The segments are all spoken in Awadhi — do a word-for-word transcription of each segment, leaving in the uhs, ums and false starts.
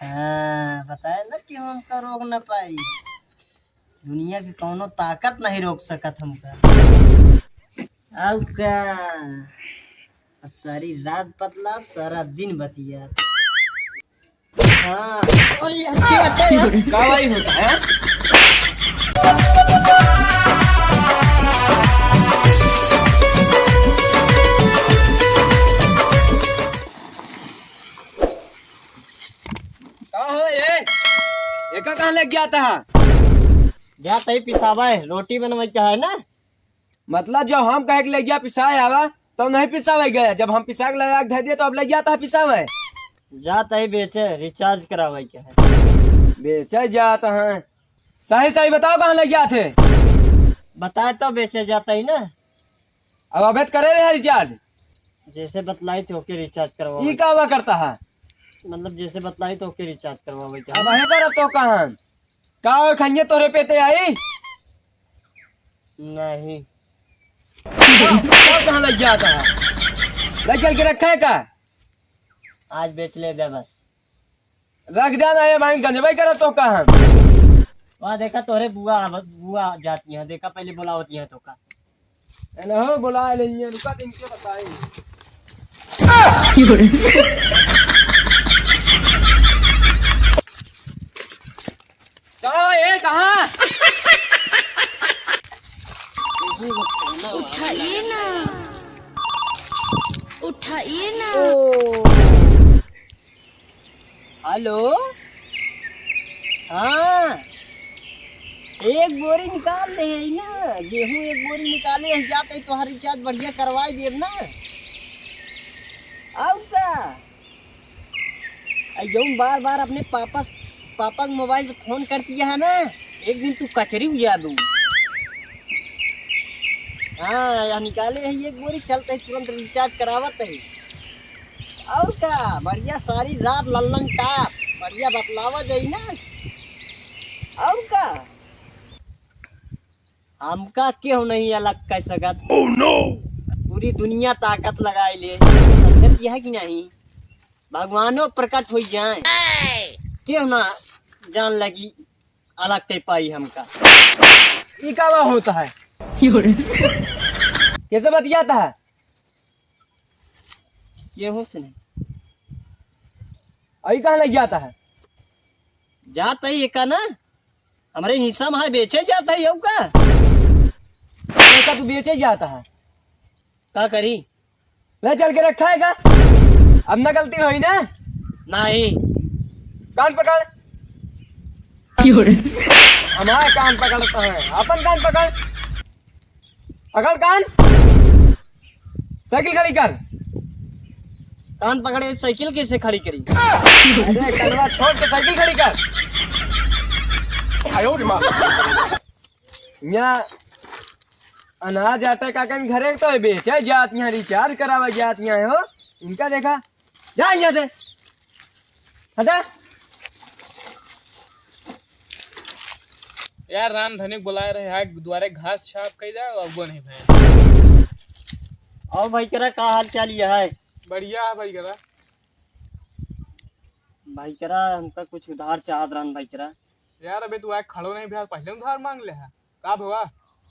हाँ, बताए ना कि हमका रोक ना पाई। दुनिया के कौनो ताकत नहीं रोक सकत हमका। अब का? अब सारी रात बतलाब, सारा दिन बतिया। हाँ। अरे यार, क्या हटे यार? का भाई होता है? का हो ये? एका कहाँ लेके जाता है? जाता ही पिसावा है, रोटी बनवाई का है ना। मतलब, जब हम कहे के ले गया पिसाए आवा, तो नहीं पिसावे गया। जब हम पिसा के लगा के धर दिए, तो अब ले गया था पिसावे। जाता ही बेचे, recharge करावे के है। बेचे जाता है। सही सही बताओ, कहाँ ले गया थे? बताए तो बेचे जाता ही ना। अब अबे तो करे रहे recharge। जैसे बतलाई थे, ओके recharge करवाओ। ई का हुआ करता है? मतलब, जैसे बतलाई तो ओके recharge करवावे के अब है। वहीं करब तो कहाँ? का हो खइये तोरे पे ते आई? नहीं। का, का कहाँ लग गया था? लग चल के रखा है का? आज बेच ले दे बस। रख दे ना ये भाई, गंजवाई करत तो कहाँ? वहाँ देखा तोरे बुआ आवत, बुआ जाती है, देखा पहले बुलावती है तो का। ए, ना हो, बुला ले, ये रुका, दिन के बताए। का ए, कहाँ? उठाइए ना, उठाइए ना। ओ। हेलो, हाँ, एक बोरी निकाल ले है ना, गेहूं एक बोरी निकाले है, जाते ही तोहार recharge बढ़िया करवाई देब ना। अब का? आई जौन बार बार अपने पापा, पापा के मोबाइल से फोन करती है ना, एक दिन तू कचरी हो जाबू। हाँ, यह निकाले है एक बोरी, चलते ही तुरंत recharge करावत है। और का, बढ़िया सारी रात लल्लन टाप, बढ़िया बतलावा जाई ना। और का, हमका केहू नहीं अलग कर सकत। Oh no! पूरी दुनिया ताकत लगाई ले, समझत यह कि नहीं? भगवानो प्रकट हो जाए, केहू ना जान लगी अलग कर पाई हमका। ई का बा होता है? कैसे बतियाता है? केहू से नहीं। आई कहाँ लग जाता है? जात है एका ना, हमरे हिस्सा में है, बेचे जात है, यऊ का? एका तू बेचे जाता है? का करी? ले चल के रखा है का? अब ना गलती होई ना? नहीं। कान पकड़। क्यों रे? हमारा कान पकड़ता है, अपन कान पकड़। पकड़ कान। साइकिल खड़ी कर। कान पकड़े, साइकिल कैसे खड़ी करी? अरे, कनवा छोड़ के साइकिल खड़ी कर। आयो रे माँ। यहाँ अनाज आटा काका के घरे तो बेचे जात, यहाँ recharge करावे जात, यहाँ हो। इनका देखा, जा यहाँ से, हटा। यार, राम धनिक बुलाए रहे, आग दुआरे घास छाप कई जा, अब वो नहीं भैया। और भाई करा, का हाल चाल ये है? बढ़िया है भाई करा। भाई करा, हमका कुछ उधार चाहत रहन भाई करा। यार, अबे तू आए खड़ो नहीं भैया, पहले उधार मांग ले है। का भवा?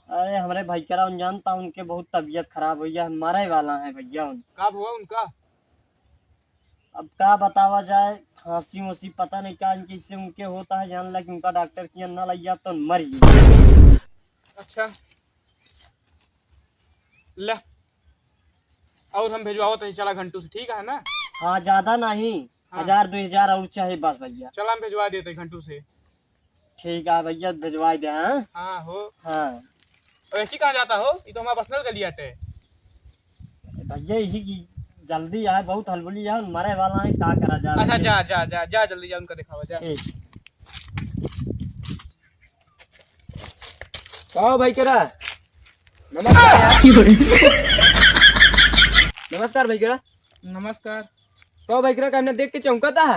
अरे, हमरे भाई करा, उन जानता, उनके बहुत तबीयत खराब हुई है, मरे वाला है भैया उन। का भवा उनका? अब का बतावा जाए, खांसी उसी पता नहीं का इनके, इससे उनके होता है, जान ला कि उनका डॉक्टर किया ना लग जात तो मर गई। अच्छा, ले, और हम भेजवावत है, चला घंटू से, ठीक है ना? हाँ, ज्यादा नहीं, हाँ। हजार दो हजार और चाहे बस भैया। चला, हम भेजवा देते घंटू से। ठीक है भैया, भिजवाई दे, हाँ? हाँ हो। हाँ। और ऐसी कहाँ जाता हो? ये तो हमारा पर्सनल गली आटे। भैया, यही की जल्दी आए, बहुत हलबुली है, मरे वाला है, का करा जा अच्छा, भैया? जा, जा, जा, जा, जल्दी जा, उनका दिखावा, जा। ठीक। का हो भाई केरा? नमस्कार यार। नमस्कार भाई केरा। नमस्कार। का हो भाई केरा, का हमने देख के चौंका था?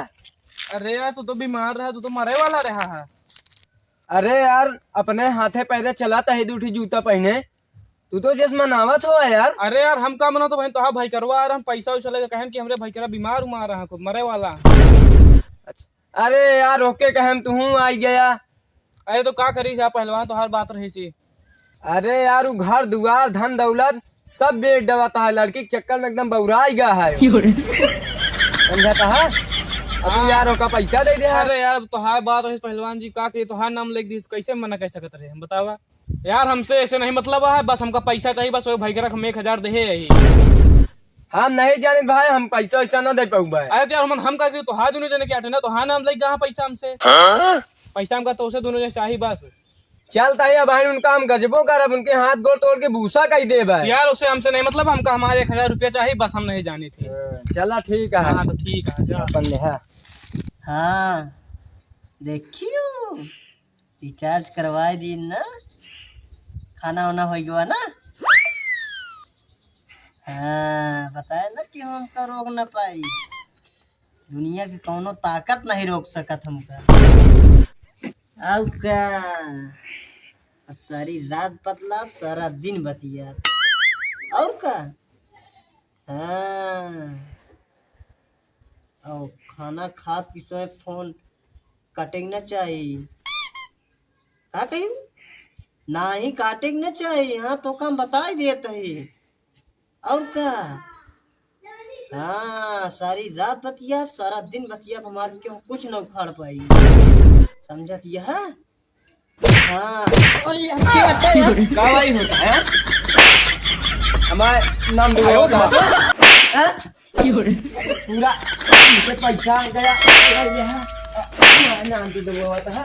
अरे यार, तू तो बीमार रहा, तू तो मरे वाला रहा है। अरे यार, अपने हाथे पैरे चलाता है, दू ठे जूता पहने, तू तो जस मनावत हो यार। अरे यार, हम का मनावत हो बहन, तो हाँ भाई करवा यार, हम पैसा वैसा लेके कहन कि हमरे भाई केरा बीमार उमार रहा, खुद मरे वाला। अच्छा, अरे यार, ओके कहम तुहूँ आई गया। अरे तो का करी सा पहलवान, तोहार बात रही सी। अरे यार, उ घर दुआर धन दौलत सब बेच देवत है, लड़की के चक्कर में एकदम बौराई गया है। समझत है? अब तू यार ओका पैसा दे दे है। अरे यार, अब तोहार बात रही पहलवान जी, का करी, तोहार नाम लिख दी, कैसे मना कर सकत रहे हम, बतावा। यार, हमसे ऐसे नहीं मतलब है, बस हमका पैसा चाहिए, बस वो भाई के रख, हम एक हजार देहे यही। हम नहीं जाने भाई, हम पैसा वैसा ना दे पाऊबा। अरे तो यार, हम, हम का करी, तोहार दोनों जने के आटे ना, तोहार नाम लग गया पैसा हमसे। हाँ? पैसा हमका तो उसे दोनों जने चाहिए बस। चल ताई, अब भाई उनका हम गजबो करब, उनके हाथ गोड़ तोड़ के भूसा कई देब। यार, उसे हमसे नहीं मतलब, हमका हमारे एक हजार रुपया चाहिए बस, हम नहीं जाने थे। हाँ, चला ठीक है। हाँ, तो ठीक है, जा। अपन ले, हाँ। हाँ, देखियो, रिचार्ज करवाए दिन ना, खाना वाना हो गया ना। हाँ, बताए ना कि हमका रोक ना पाई, दुनिया के कौनो ताकत नहीं रोक सकत हमका। आउ का, अब सारी रात बतलाब, सारा दिन बतियाब। और का? हाँ। और खाना खात के समय फोन काटे के ना चाही। का कही? नाही काटे के ना चाही। हाँ, तो काम बताई देत ही। और का? हाँ, सारी रात बतिया, सारा दिन बतिया, हमार क्यों कुछ ना उखाड़ पाई। समझत यह? हाँ। अरे यार, क्या हटा यार? का भाई होता है? हमारे नाम भी होता है। हाँ? पूरा पैसा गया, गया, गया। हमारे नाम भी होता है।